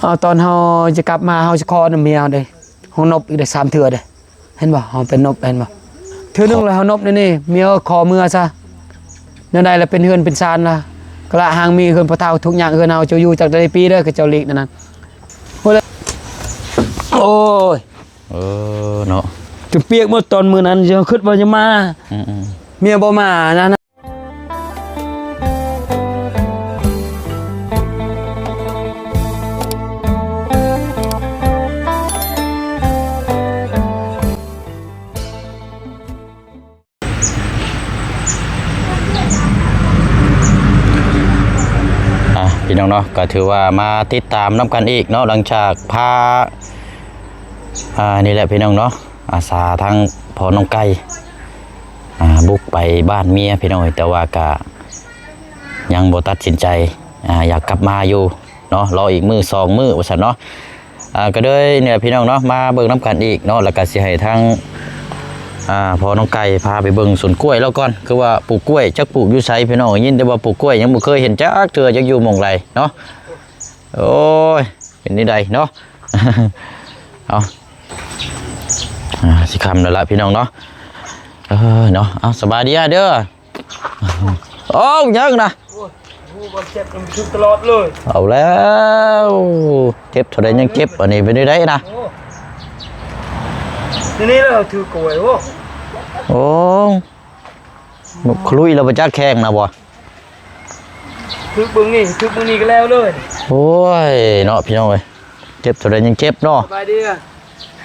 ເອົາ ຕອນເຮົາຈະກັບມາ ເຮົາຈະຂໍນຳເມຍເດ້ ເຮົານົບອີກໄດ້ສາມເທື່ອເດ້. ເຫັນບໍ່? ເຮົາໄປນົບ ເຫັນບໍ່? ເທື່ອໜຶ່ງແລ້ວເຮົານົບແນວນີ້ ເມຍຂໍເມືອຊະ. ແນວໃດລະເປັນເຮືອນເປັນຊານລະ ກະລະຫາງມີເຮືອນພໍ່ເຖົ້າທຸກຢ່າງ ເຮືອນເຮົາເຈົ້າຢູ່ຈັກໄດ້ປີເດີ ກະເຈົ້າຫຼີກແນວນັ້ນ. ໂອ້ຍ ເອີເນາະ ຈົນປຽກໝົດຕອນມື້ນັ້ນ ເຮົາຄິດວ່າຈະມາ ອືມໆ ເມຍບໍ່ມານະ. ອ່ະ ພີ່ນ້ອງເນາະ ກໍຖືວ່າມາຕິດຕາມນຳກັນອີກເນາະ ຫຼັງຈາກພາ ອ່າ ນີ້ແຫຼະພີ່ນ້ອງເນາະ ອາສາທາງພໍ່ນ້ອງໄກ່ ອ່າ ບຸກໄປບ້ານເມຍພີ່ນ້ອງເອີຍ ແຕ່ວ່າກະຍັງບໍ່ຕັດສິນໃຈ ອ່າ ຢາກກັບມາຢູ່ເນາະ ລໍອີກມື້ສອງມື້ວ່າຊັ້ນເນາະ. ອ່າ ກໍເລີຍນີ້ແຫຼະພີ່ນ້ອງເນາະ ມາເບິ່ງນຳກັນອີກເນາະ ແລ້ວກໍຊິໃຫ້ທາງ ອ່າ ພໍ່ນ້ອງໄກ່ພາໄປເບິ່ງສວນກ້ວຍລາວກ່ອນ ຄືວ່າປູກກ້ວຍ ຈັກປູກຢູ່ໃສພີ່ນ້ອງ ໄດ້ຍິນແຕ່ວ່າປູກກ້ວຍ ຍັງບໍ່ເຄີຍເຫັນຈັກເທື່ອ ຈັກຢູ່ໝ່ອງໃດເນາະ. ໂອ້ຍ ເປັນແນວໃດເນາະ ເອົາ ອ່າ ຊິຄ່ຳແລ້ວລະພີ່ນ້ອງເນາະ ເອີເນາະ. ເອົາ ສະບາຍດີອ້າຍເດີ. ໂອ້ ຍັງນະ ໂອ້ຍ ຮູ້ວ່າເຈັບນຳຊຸດຕະຫຼອດເລີຍ ເອົາແລ້ວ ເຈັບເທົ່າໃດຍັງເຈັບ ອັນນີ້ເປັນໄດ້ນະ ໂອ້ ນີ້ແຫຼະຖືກກວຍ ໂອ້ ໂອ້ ຂະລຸຍແລ້ວບໍ່ຈັກແຂ້ງນະບໍ່ ຖືກເບິ່ງນີ້ ຖືກເບິ່ງນີ້ກໍແລ້ວເລີຍ ໂອ້ຍ ເນາະ ພີ່ນ້ອງເອີຍ ເຈັບເທົ່າໃດຍັງເຈັບເນາະ ສະບາຍດີ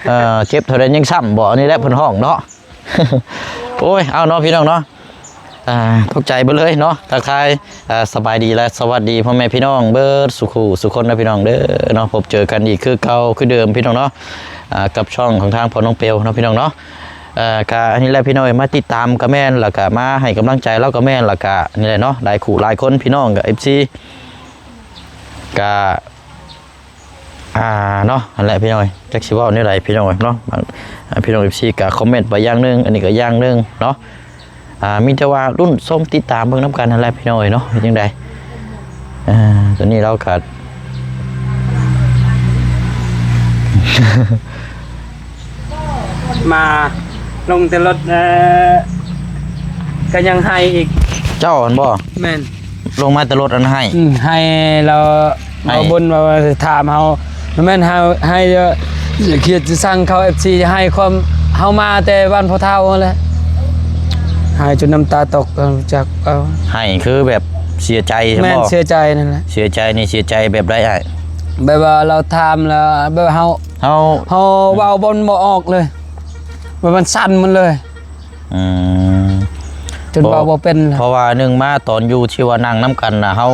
ເອີ ເຈັບເທົ່າໃດຍັງຊ້ຳບໍ່ ອັນນີ້ແຫຼະເພິ່ນຮ້ອງເນາະ. ໂອ້ຍ ເອົາເນາະ ພີ່ນ້ອງເນາະ ອ່າ ຕົກໃຈເບິດເລີຍເນາະ ທັກທາຍ ອ່າ ສະບາຍດີ ແລະ ສະຫວັດດີພໍ່ແມ່ພີ່ນ້ອງເບິດສູ່ຄູ່ສູ່ຄົນເນາະ ພີ່ນ້ອງເດີເນາະ. ພົບເຈີກັນອີກຄືເກົ່າຄືເດີມ ພີ່ນ້ອງເນາະ ອ່າ ກັບຊ່ອງຂອງທາງພໍ່ນ້ອງເປວເນາະ ພີ່ນ້ອງເນາະ. ເອີ ກະອັນນີ້ແຫຼະ ພີ່ນ້ອງເອີຍ ມາຕິດຕາມກະແມ່ນ ແລ້ວກະມາໃຫ້ກຳລັງໃຈລາວກະແມ່ນ ແລ້ວກະນີ້ແຫຼະເນາະ ຫຼາຍຄູ່ຫຼາຍຄົນ ພີ່ນ້ອງກະ ເອັຟຊີ ກະ ອ່າ ເນາະ ຫັ້ນແຫຼະພີ່ນ້ອງເອີຍ ຈັກຊິເວົ້າແນວໃດພີ່ນ້ອງເອີຍເນາະ. ອ່າ ພີ່ນ້ອງເອັຟຊີກໍຄອມເມັນໄປຢ່າງໜຶ່ງ ອັນນີ້ກໍຢ່າງໜຶ່ງເນາະ. ອ່າ ມີແຕ່ວ່າລຸ້ນຊົມຕິດຕາມເບິ່ງນຳກັນຫັ້ນແຫຼະພີ່ນ້ອງເອີຍເນາະ ເຮັດຈັ່ງໃດ. ອ່າ ຕອນນີ້ລາວກໍ ມາລົງແຕ່ລົດ ເອີ ກໍຍັງໄຫ້ອີກ. ເຈົ້າຫັ້ນບໍ່? ແມ່ນ. ລົງມາແຕ່ລົດອັນໄຫ້ ອືມ ໄຫ້ແລ້ວ ໄຫ້ ເວົ້າບົນວ່າ ວ່າຊິຖາມເຮົາ ແມ່ນເຮົາໄຫ້ ເອີ ຄຽດຊິສັ່ງເຂົາ ເອັຟຊີ ໃຫ້ຄວາມ ເຮົາມາແຕ່ບ້ານພໍ່ເຖົ້າຫັ້ນແຫຼະ ໄຫ້ຈົນນ້ຳຕາຕົກ ເອີ ຈັກເອົາ ໄຫ້ຄືແບບເສຍໃຈ ແມ່ນ ບໍ່? ເສຍໃຈນັ້ນແຫຼະ. ເສຍໃຈນີ້ເສຍໃຈແບບໃດອ້າຍ? ແບບວ່າລາວຖາມແລ້ວ ແບບເຮົາ ເຮົາ ເຮົາເວົ້າບໍ່ ບໍ່ອອກເລີຍ ແບບມັນສັ່ນໝົດເລີຍ. ອືມ ຈົນເວົ້າບໍ່ເປັນ ເພາະວ່າໜຶ່ງມາຕອນຢູ່ທີ່ວ່ານັ່ງນຳກັນນະ ເຮົາ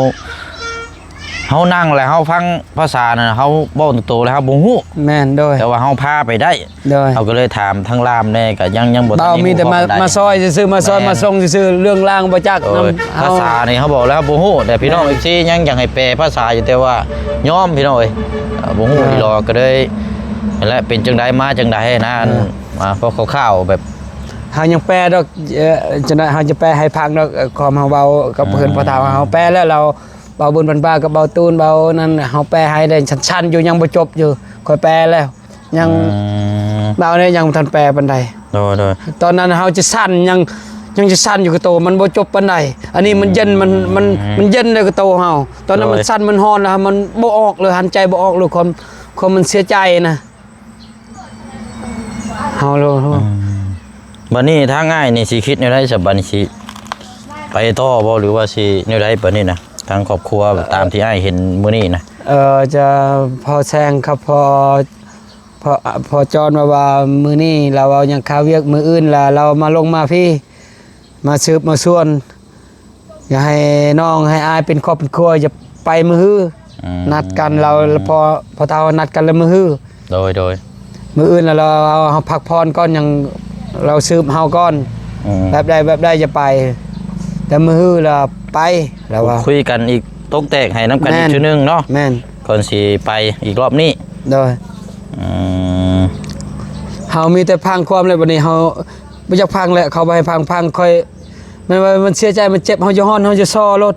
ເຮົານັ່ງແລ້ວເຮົາຟັງພາສານັ້ນ ເຮົາເວົ້າໂຕໆແລ້ວເຮົາບໍ່ຮູ້. ແມ່ນ ໂດຍ ແຕ່ວ່າເຮົາພາໄປໄດ້ ໂດຍ ເຮົາກໍເລີຍຖາມທາງລາມແດ່ ກໍຍັງ ຍັງບໍ່ທັນ ເວົ້າມີແຕ່ມາ ມາຊ່ອຍຊື່ໆ ມາຊ່ອຍ ແມ່ນ ມາສົ່ງຊື່ໆ ເລື່ອງລາງບໍ່ຈັກ ໂດຍ ນຳ ພາສານີ້ເຮົາເວົ້າແລ້ວເຮົາບໍ່ຮູ້ ແຕ່ພີ່ນ້ອງ ແມ່ນ ເອັຟຊີ ຍັງຢາກໃຫ້ແປພາສາຢູ່ ແຕ່ວ່າຍອມ ພີ່ນ້ອງເອີຍ ເອີ ບໍ່ຮູ້ ເອີ ອີ່ຫຼໍ ກໍເລີຍ ນັ້ນແຫຼະ ເປັນຈັ່ງໃດມາຈັ່ງໃດນະ ເອີ ອ່າ ພໍຄ່າວໆແບບ ເຮົາຍັງແປດອກ ເອີ ຈັ່ງໃດເຮົາຈະແປໃຫ້ຟັງດອກ ຄວາມເຮົາເວົ້າກັບ ອືມ ເພື່ອນພໍ່ເຖົ້າ ເຮົາແປແລ້ວ ລາວ ເບົາບຸນ ບັນປາ ກັບເບົາຕູນ ເບົານັ້ນ ເຮົາແປໃຫ້ໄດ້ສັ້ນໆຢູ່ ຍັງບໍ່ຈົບຢູ່ ຂ້ອຍແປແລ້ວ ຍັງ ອືມ ເບົານີ້ຍັງບໍ່ທັນແປປານໃດ. ໂດຍ ໂດຍ ຕອນນັ້ນເຮົາຈະສັ່ນ ຍັງ ຍັງຈະສັ່ນຢູ່ກະໂຕ ມັນບໍ່ຈົບປານໃດ ອັນນີ້ມັນເຢັນ ມັນ ມັນ ອືມ ມັນເຢັນໃນກະໂຕເຮົາ ຕອນນັ້ນ ໂດຍ ມັນສັ່ນ ມັນຮ້ອນແລ້ວ ມັນບໍ່ອອກເລີຍ ຫາຍໃຈບໍ່ອອກເລີຍ ຄວາມ ຄວາມມັນເສຍໃຈນະ. ເຮົາໂລດ ອືມ ບັດນີ້ທາງອ້າຍນີ້ຊິຄິດແນວໃດຊະ ບັດນີ້ຊິໄປຕໍ່ບໍ່ ຫຼືວ່າຊິແນວໃດບັດນີ້ນະ ທາງຄອບຄົວ ຕາມທີ່ອ້າຍເຫັນມື້ນີ້ນະ? ເອີ ຈະ ພໍ່ແຊງກັບພໍ່ ພໍ່ ພໍ່ຈອນວ່າ ວ່າມື້ນີ້ລາວເວົ້າຍັງຄາວຽກ ມື້ອື່ນລະລາວມາລົງມາພີ້ ມາສືບມາຊວນ ຢ່າໃຫ້ນ້ອງໃຫ້ອ້າຍເປັນຄອບເປັນຄົວ ຢ່າໄປມື້ຮື ອືມ ນັດກັນ ລາວ ພໍ່ ພໍ່ເຖົ້ານັດກັນແລ້ວມື້ຮື. ໂດຍ ໂດຍ ມື້ອື່ນລະລາວ ເຮົາພັກຜ່ອນກ່ອນ ຍັງລາວສືບເຮົາກ່ອນ ອືມ ແບບໃດແບບໃດຈະໄປ ແຕ່ມື້ຮືລະໄປ ລາວວ່າ ຄຸຍກັນອີກ ຕົກແຕກໃຫ້ນຳກັນ ແມ່ນ ອີກເທື່ອໜຶ່ງເນາະ ແມ່ນ ກ່ອນຊິໄປອີກລອບນີ້. ໂດຍ ອືມ ເຮົາມີແຕ່ຟັງຄວາມແລ້ວ ບັດນີ້ເຮົາ ບໍ່ຢາກຟັງແຫຼະ ເຂົາບໍ່ໃຫ້ຟັງ ຟັງຂ້ອຍ ແມ່ນວ່າມັນເສຍໃຈ ມັນເຈັບ ເຮົາຈະຮ້ອນ ເຮົາຈະສໍ່ລົດ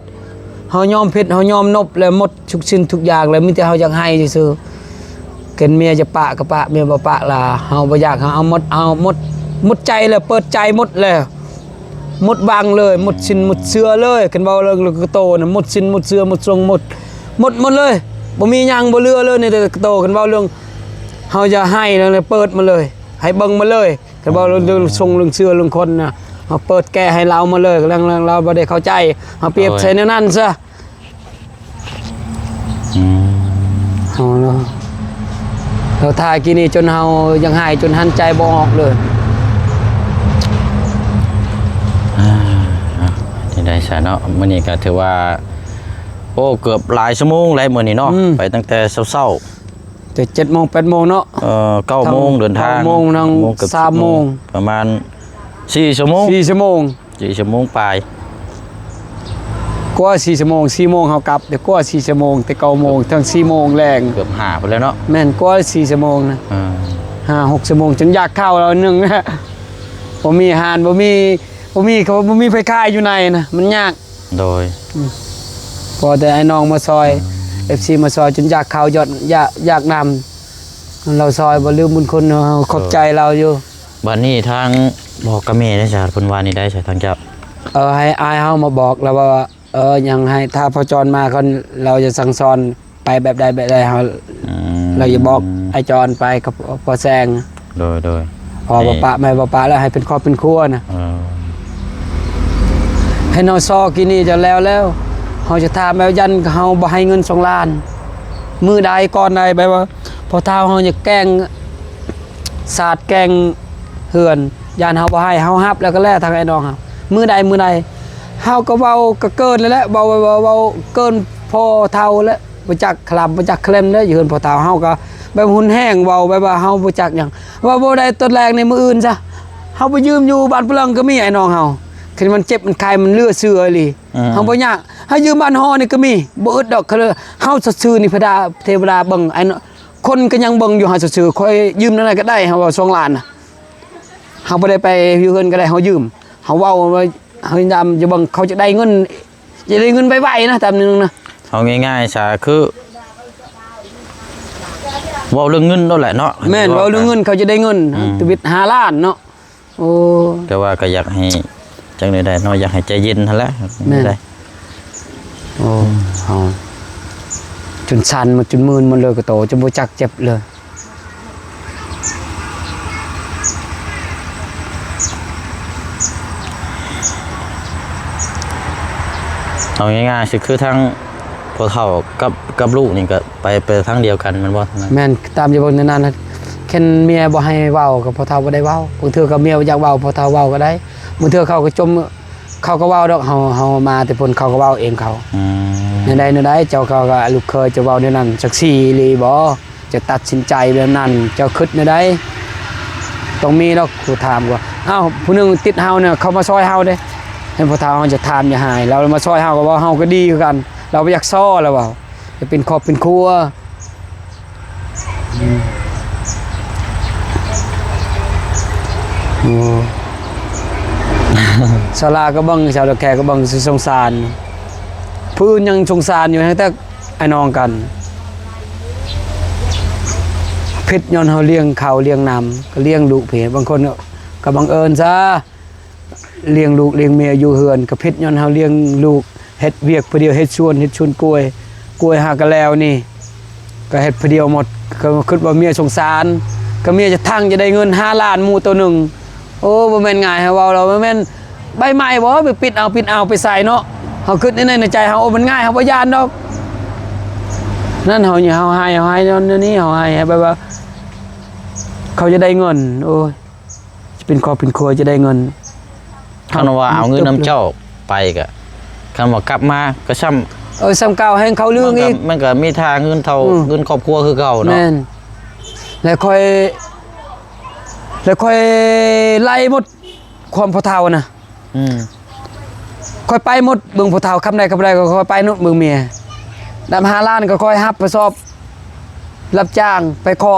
ເຮົາຍອມຜິດ ເຮົາຍອມນົບແລ້ວ ໝົດທຸກສິ່ງທຸກຢ່າງແລ້ວ ມີແຕ່ເຮົາຢາກໄຫ້ຊື່ໆ. ຄັນເມຍຈະປະກໍປະ ເມຍບໍ່ປະລະ ເຮົາບໍ່ຢາກ ເຮົາເອົາໝົດ ເອົາໝົດ ໝົດໃຈແລ້ວ ເປີດໃຈໝົດແລ້ວ ໝົດຫວັງເລີຍ ໝົດສິນໝົດເຊື່ອເລີຍ. ຄັນເວົ້າເລື່ອງກະໂຕນະ ໝົດສິນໝົດເຊື່ອ ໝົດຊົງໝົດ ໝົດໝົດເລີຍ ບໍ່ມີຫຍັງ ບໍ່ເຫຼືອເລີຍໃນກະໂຕ. ຄັນເວົ້າເລື່ອງເຮົາຈະໃຫ້ແລ້ວ ເປີດມາເລີຍ ໃຫ້ເບິ່ງມາເລີຍ. ຄັນເວົ້າເລື່ອງຊົງເລື່ອງເຊື່ອເລື່ອງຄົນນະ ເຮົາເປີດແກະໃຫ້ລາວມາເລີຍ ເລື່ອງ ເລື່ອງລາວບໍ່ໄດ້ເຂົ້າໃຈ ເຮົາປຽບໃສ່ແນວນັ້ນຊະ. ອືມ ເຮົາເນາະ ລາວຖ່າຍກີ້ນີ້ຈົນເຮົາຢາກໄຫ້ ຈົນຫັນໃຈບໍ່ອອກເລີຍ. ອ່າ ຈັ່ງໃດຊະເນາະ ມື້ນີ້ກໍຖືວ່າ ໂອ້ ເກືອບຫຼາຍຊົ່ວໂມງແລ້ວມື້ນີ້ເນາະ ອືມ ໄປຕັ້ງແຕ່ເຊົ້າໆ ແຕ່ເຈັດໂມງແປດໂມງເນາະ ເອີ ເກົ້າໂມງເດີນທາງ ເກົ້າໂມງ ໂມງເກືອບ ສາມໂມງ ສິບໂມງ ປະມານສີ່ຊົ່ວໂມງ ສີ່ຊົ່ວໂມງ ສີ່ຊົ່ວໂມງປາຍ ກວ່າສີ່ຊົ່ວໂມງ ສີ່ໂມງເຮົາກັບ ແຕ່ກວ່າສີ່ຊົ່ວໂມງ ແຕ່ເກົ້າໂມງເຖິງສີ່ໂມງແລງ ເກືອບຫ້າພຸ້ນແລ້ວເນາະ ແມ່ນກວ່າສີ່ຊົ່ວໂມງນະ ອ່າ ຫ້າຫົກຊົ່ວໂມງ ຈົນຢາກເຂົ້າແລ້ວໜຶ່ງ ບໍ່ມີຮ້ານ ບໍ່ມີ ບໍ່ມີ ເຂົາບໍ່ມີໃຜຂາຍຢູ່ໃນນະ ມັນຍາກ. ໂດຍ ອືມ ພໍແຕ່ອ້າຍນ້ອງມາຊ່ອຍ ອືມ ເອັຟຊີມາຊ່ອຍ ຈົນຢາກເຂົ້າ ຢາກ ຢາກນຳ ລາວຊ່ອຍບໍ່ລືມບຸນຄຸນ ເຮົາຂອບໃຈລາວຢູ່. ບາດນີ້ທາງພໍ່ກັບແມ່ໄດ້ຊະ ເພິ່ນວ່າແນວໃດຊະທາງເຈົ້າ? ເອີ ໃຫ້ອ້າຍເຮົາມາບອກລາວວ່າ ເອີ ຍັງໃຫ້ ຖ້າພໍ່ຈອນມາກ່ອນ ລາວຈະສັ່ງສອນ ໄປແບບໃດແບບໃດ ເຮົາ ອືມ ເຮົາຈະບອກອ້າຍຈອນໄປກັບພໍ່ແສງ. ໂດຍໆ ພໍ່ບໍ່ປະແມ່ບໍ່ປະແລ້ວ ໃຫ້ເປັນຄອບເປັນຄົວນະ ເອີ ໃຫ້ນ້ອງຊໍກີ້ນີ້ຈະແລ້ວແລ້ວ ເຮົາຈະຖາມແລ້ວ ຢ້ານເຮົາບໍ່ໃຫ້ເງິນສອງລ້ານ ມື້ໃດກ່ອນໃດ ແບບວ່າພໍ່ເຖົ້າເຮົາຈະແກ່ງ ສາດແກ່ງເຮືອນ ຢ້ານເຮົາບໍ່ໃຫ້ ເຮົາຮັບແລ້ວກໍແລ້ວ ທາງອ້າຍນ້ອງເຮົາ ມື້ໃດມື້ໃດ ເຮົາກໍເວົ້າກໍເກີນແລ້ວແຫຼະ ເວົ້າ ເວົ້າ ເວົ້າເກີນພໍ່ເຖົ້າແລ້ວ ບໍ່ຈັກຄະລຳ ບໍ່ຈັກເຄັມເດ້ ຢູ່ເຮືອນພໍ່ເຖົ້າເຮົາກໍແບບຮຸນແຮງ ເວົ້າແບບວ່າເຮົາບໍ່ຈັກຫຍັງ ເວົ້າບໍ່ໄດ້ຕອນແລງໃນມື້ອື່ນຊະ ເຮົາໄປຢືມຢູ່ບ້ານປູ່ເລິງກໍມີ ອ້າຍນ້ອງເຮົາ ຄັນມັນເຈັບມັນໄຂ້ ມັນເຫຼືອເຊື່ອອີ່ຫຼີ ອືມ ເຮົາບໍ່ຍາກ ໃຫ້ຢືມບ້ານຫໍ່ນີ້ກໍມີ ບໍ່ອຶດດອກ ເຂົາເລີຍ ເຮົາສະຊື່ນີ້ ພະດາເທວະດາເບິ່ງ ອ້າຍນ້ອງ ຄົນກໍຍັງເບິ່ງຢູ່ ເຮົາສະຊື່ ຂ້ອຍຢືມແນວໃດກໍໄດ້ ເຮົາເວົ້າສອງລ້ານນະ ເຮົາບໍ່ໄດ້ໄປຢູ່ເຮືອນກໍໄດ້ ເຮົາຢືມ ເຮົາເວົ້າວ່າ ເຮົາຍາມຈະເບິ່ງ ເຂົາຈະໄດ້ເງິນ ຈະໄດ້ເງິນໄວໆນະ ຕາມໜຶ່ງນະ ເອົາງ່າຍໆຊະ ຄື ເວົ້າເລື່ອງເງິນໂລດແຫຼະເນາະ ແມ່ນ ເວົ້າເລື່ອງເງິນ ເຂົາຈະໄດ້ເງິນ ອືມ ທຳອິດຫ້າລ້ານເນາະ. ໂອ້ ແຕ່ວ່າກໍຢາກໃຫ້ ຈັ່ງໃດເນາະ ຢາກໃຫ້ໃຈເຢັນຫັ້ນແຫຼະ ແມ່ນ ໂອ້ ເຮົາຈົນສັ່ນໝົດ ຈົນມື່ນໝົດເລີຍ ກະໂຕ ຈົນບໍ່ຈັກເຈັບເລີຍ. ເອົາງ່າຍໆ ຄືທາງພໍ່ເຖົ້າກັບ ກັບລູກນີ້ກໍໄປ ໄປທາງດຽວກັນແມ່ນບໍ່? ແມ່ນ ຕາມທີ່ເບິ່ງໃນນັ້ນ ຄັນເມຍບໍ່ໃຫ້ເວົ້າ ກໍພໍ່ເຖົ້າບໍ່ໄດ້ເວົ້າ ບາງເທື່ອກໍເມຍບໍ່ຢາກເວົ້າ ພໍ່ເຖົ້າເວົ້າກໍໄດ້ ບາງເທື່ອເຂົາກໍຈົ່ມ ເຂົາກໍເວົ້າດອກ ເຮົາ ເຮົາມາແຕ່ພຸ້ນ ເຂົາກໍເວົ້າເອງເຂົາ ອືມ ແນວໃດແນວໃດ ເຈົ້າ ເຂົາກໍລູກເຂີຍຈະເວົ້າແນວນັ້ນ ສັກສີອີ່ຫຼີບໍ່? ຈະຕັດສິນໃຈແບບນັ້ນ ເຈົ້າຄິດແນວໃດ? ຕ້ອງມີດອກຜູ້ຖາມວ່າ ອ້າວ ຜູ້ໜຶ່ງຕິດເຮົານະ ເຂົາມາຊ່ອຍເຮົາເດ້ ເຫັນພໍ່ເຖົ້າເຮົາຈະຖາມ ຢ່າຫາຍ ລາວມາຊ່ອຍເຮົາ ກໍເວົ້າເຮົາກໍດີຄືກັນ ລາວບໍ່ຢາກສໍ້ ລາວເວົ້າ ຈະເປັນຄອບເປັນຄົວ. ອືມ ໂອ້ ຊາວລາວກໍເບິ່ງ ຊາວດອກແຄກໍເບິ່ງ ສົງສານ ຜູ້ອື່ນຍັງສົງສານຢູ່ ແຕ່ອ້າຍນ້ອງກັນ ຜິດຍ້ອນເຮົາລ້ຽງເຂົ້າລ້ຽງນ້ຳ ກໍລ້ຽງລູກເພ ບາງຄົນກໍບັງເອີນຊະ ລ້ຽງລູກລ້ຽງເມຍຢູ່ເຮືອນ ກໍຜິດຍ້ອນເຮົາລ້ຽງລູກ ເຮັດວຽກຜູ້ດຽວ ເຮັດສວນ ເຮັດສວນກ້ວຍ ກ້ວຍຫາກະແລ້ວນີ້ ກໍເຮັດຜູ້ດຽວໝົດ ກໍຄິດວ່າເມຍສົງສານ ກໍເມຍຈະທັງຈະໄດ້ເງິນຫ້າລ້ານໝູ່ໂຕໜຶ່ງ ໂອ້ ບໍ່ແມ່ນງ່າຍ ເຮົາເວົ້າແລ້ວ ບໍ່ແມ່ນໃບໄມ້ບໍ່ ໄປປິດເອົາ ປິດເອົາ ໄປໃສ່ເນາະ ເຮົາຄິດໃນໃນໃນໃຈເຮົາ ໂອ້ ມັນງ່າຍ ເຮົາບໍ່ຢ້ານດອກ ນັ້ນ ເຮົາ ເຮົາໃຫ້ ເຮົາໃຫ້ຍ້ອນແນວນີ້ ເຮົາໃຫ້ແບບວ່າ ເຂົາຈະໄດ້ເງິນ ໂອ້ຍ ຈະເປັນຄອບເປັນຄົວ ຈະໄດ້ເງິນ ຄັນວ່າເອົາເງິນນຳເຈົ້າໄປກະ ຄັນວ່າກັບມາກໍຊ່ຳ ເອີ ຊ່ຳເກົ່າ ແຮ່ງເຂົາເລື່ອງອີກ ມັນກໍມີທ່າເງິນເທົ່າ ອືມ ເງິນຄອບຄົວຄືເກົ່າເນາະ ແມ່ນ ແລ້ວຂ້ອຍ ແລ້ວຂ້ອຍໄລ່ໝົດຄວາມພໍ່ເຖົ້ານະ ອືມ ຂ້ອຍໄປໝົດ ເບິ່ງຜູ້ເຖົ້າຄຳໃດຄຳໃດ ກໍຂ້ອຍໄປໝົດ ເບິ່ງເມຍ ນຳຫ້າລ້ານ ກໍຂ້ອຍຮັບຜິດຊອບ ຮັບຈ້າງໄປຂໍ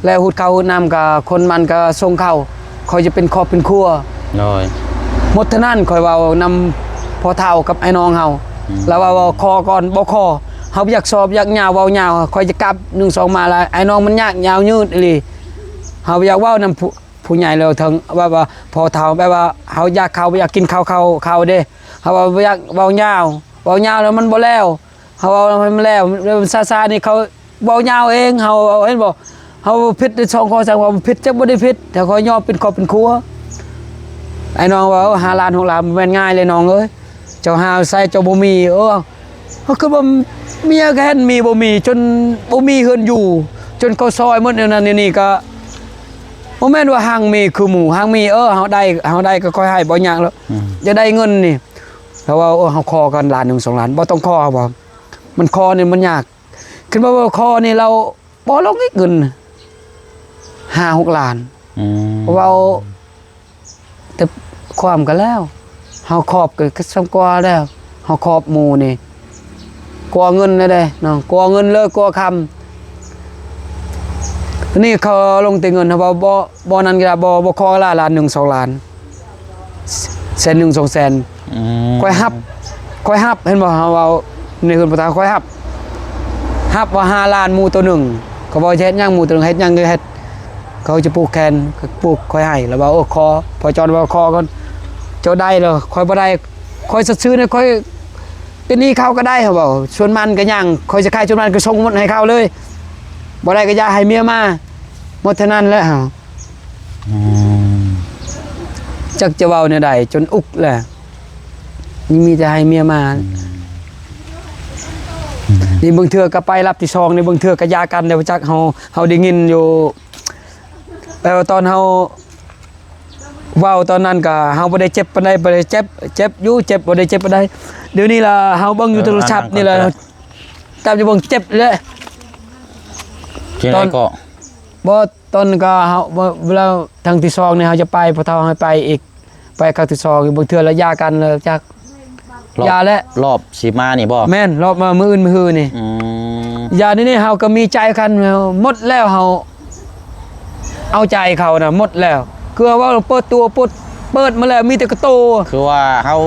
ແລະ ຫູດເຂົ້າຫູດນ້ຳ ກໍຄົນມັນກໍສົ່ງເຂົ້າ ຂ້ອຍຈະເປັນຄອບເປັນຄົວ ໂດຍ ໝົດເທົ່ານັ້ນ ຂ້ອຍເວົ້ານຳພໍ່ເຖົ້າກັບອ້າຍນ້ອງເຮົາ ລາວວ່າ ຂໍກ່ອນ ບໍ່ຂໍ ເຮົາບໍ່ຢາກສອບ ຢາກຍາວ ເວົ້າຍາວ ຂ້ອຍຈະກັບ ໜຶ່ງສອງ ມາລະ ອ້າຍນ້ອງ ມັນຍາກຍາວຍືດອີ່ຫຼີ. ເຮົາບໍ່ຢາກເວົ້ານຳຜູ້ ຜູ້ໃຫຍ່ແລ້ວ ເຖິງແບບວ່າພໍເຖົ້າ ແບບວ່າເຮົາຢາກເຂົ້າ ບໍ່ຢາກກິນເຂົ້າ ເຂົ້າ ເຂົ້າເດ້. ເຮົາວ່າບໍ່ຢາກເວົ້າຍາວ ເວົ້າຍາວແລ້ວມັນບໍ່ແລ້ວ. ເຮົາເວົ້າໃຫ້ມັນແລ້ວ ແລ້ວຊາໆ ນີ້ເຂົາເວົ້າຍາວເອງ ເຮົາເວົ້າ ເຫັນບໍ່ ເຮົາຜິດໄດ້ສອງຂໍ້ ສາມຂໍ້ ຜິດຈັກບໍ່ໄດ້ຜິດ ແຕ່ຂ້ອຍຍອມເປັນຄອບເປັນຄົວ. ອ້າຍນ້ອງວ່າ ເອີ ຫ້າລ້ານ ຫົກລ້ານ ບໍ່ແມ່ນງ່າຍເລີຍນ້ອງເອີຍ ເຈົ້າຫາໃສເຈົ້າບໍ່ມີ. ເອີ ເຮົາຄືວ່າເມຍກໍເຫັນມີບໍ່ມີ ຈົນບໍ່ມີເຮືອນຢູ່ ຈົນເຂົາຊ່ອຍໝົດແນວນັ້ນແນວນີ້ ກໍບໍ່ແມ່ນວ່າຮັ່ງມີຄືໝູ່ ຮັ່ງມີ ເອີ ເຮົາໄດ້ ເຮົາໄດ້ກໍຄ່ອຍໃຫ້ ບໍ່ຍາກດອກ. ອືມ ຢາກໄດ້ເງິນນີ້ ເຮົາວ່າ ເອີ ເຮົາຂໍກັນລ້ານໜຶ່ງ ສອງລ້ານ ບໍ່ຕ້ອງຂໍ ເຮົາວ່າ ມັນຂໍນີ້ມັນຍາກ ຄັນວ່າບໍ່ຂໍນີ້ລາວບໍ່ລົງອີກເງິນຫ້າຫົກລ້ານ. ອືມ ເວົ້າແຕ່ຄວາມກັນແລ້ວ ເຮົາຄອບກໍສ່ຳກວ່າແລ້ວ ເຮົາຄອບໝູ່ນີ້ ກວ່າເງິນແລ້ວເດ້ນ້ອງ ກວ່າເງິນເລີຍ ກວ່າຄຳ. ອັນນີ້ເຂົາລົງແຕ່ເງິນ ເຮົາວ່າບໍ່ ບໍ່ນັ້ນກໍບໍ່ ບໍ່ຂໍລະລ້ານໜຶ່ງ ສອງລ້ານ ແສນໜຶ່ງ ສອງແສນ. ອືມ ຂ້ອຍຮັບ ຂ້ອຍຮັບ ເຫັນບໍ່ ເຮົາເວົ້າໃນເຮືອນພໍ່ເຖົ້າ ຂ້ອຍຮັບ ຮັບວ່າຫ້າລ້ານໝູ່ໂຕໜຶ່ງ ເຂົາເວົ້າຈະເຮັດຫຍັງໝູ່ໂຕໜຶ່ງ ເຮັດຫຍັງກໍເຮັດ ເຂົາຈະຜູກແຂນ ຜູກຂ້ອຍໃຫ້ ແລ້ວວ່າ ໂອ້ ຂໍ ພໍ່ຈອນວ່າ ຂໍກ່ອນ ເຈົ້າໄດ້ແລ້ວ ຂ້ອຍບໍ່ໄດ້ ຂ້ອຍສັດຊື່ນະ ຂ້ອຍເປັນໜີ້ເຂົາກໍໄດ້ ເຂົາເວົ້າ ສວນມັນກໍຍັງ ຂ້ອຍຈະຂາຍສວນມັນກໍສົ່ງໝົດໃຫ້ເຂົາເລີຍ ບໍ່ໄດ້ກໍຢ່າໃຫ້ເມຍມາ ໝົດເທົ່ານັ້ນແຫຼະ. ອືມ ຈັກຈະເວົ້າແນວໃດ ຈົນອຸກແຫຼະ ມີແຕ່ໃຫ້ເມຍມາ. ອືມ ນີ້ບາງເທື່ອກໍໄປລັບທີສອງນີ້ ບາງເທື່ອກໍຢ່າກັນເດ້ ບໍ່ຈັກ ເຮົາ ເຮົາໄດ້ຍິນຢູ່ ແປວ່າຕອນເຮົາເວົ້າຕອນນັ້ນກໍ ເຮົາບໍ່ໄດ້ເຈັບປານໃດ ບໍ່ໄດ້ເຈັບ ເຈັບຢູ່ ເຈັບ ບໍ່ໄດ້ເຈັບປານໃດ. ດຽວນີ້ລະ ເຮົາເບິ່ງຢູ່ໂທລະສັບນີ້ລະ ຈັບຢູ່ເບິ່ງເຈັບແຫຼະ ຈັ່ງໃດກໍ ບໍ່ ຕອນກໍເຮົາ ເວລາຄັ້ງທີສອງນີ້ເຮົາຈະໄປ ພໍ່ເຖົ້າໃຫ້ໄປອີກ ໄປຄັ້ງທີສອງ ບາງເທື່ອລະຢ່າກັນລະຈັກ ລອບ ຢ່າແຫຼະ ລອບຊິມານີ້ບໍ່? ແມ່ນ ລອບມາມື້ອື່ນມື້ຮືນີ້. ອືມ ຢ່ານີ້ ນີ້ເຮົາກໍມີໃຈກັນ ໝົດແລ້ວ ເຮົາເອົາໃຈເຂົານະ ໝົດແລ້ວ ຄືວ່າເປີດຕົວ ເປີດ ເປີດມາແລ້ວ ມີແຕ່ກະໂຕ ຄືວ່າເຮົາ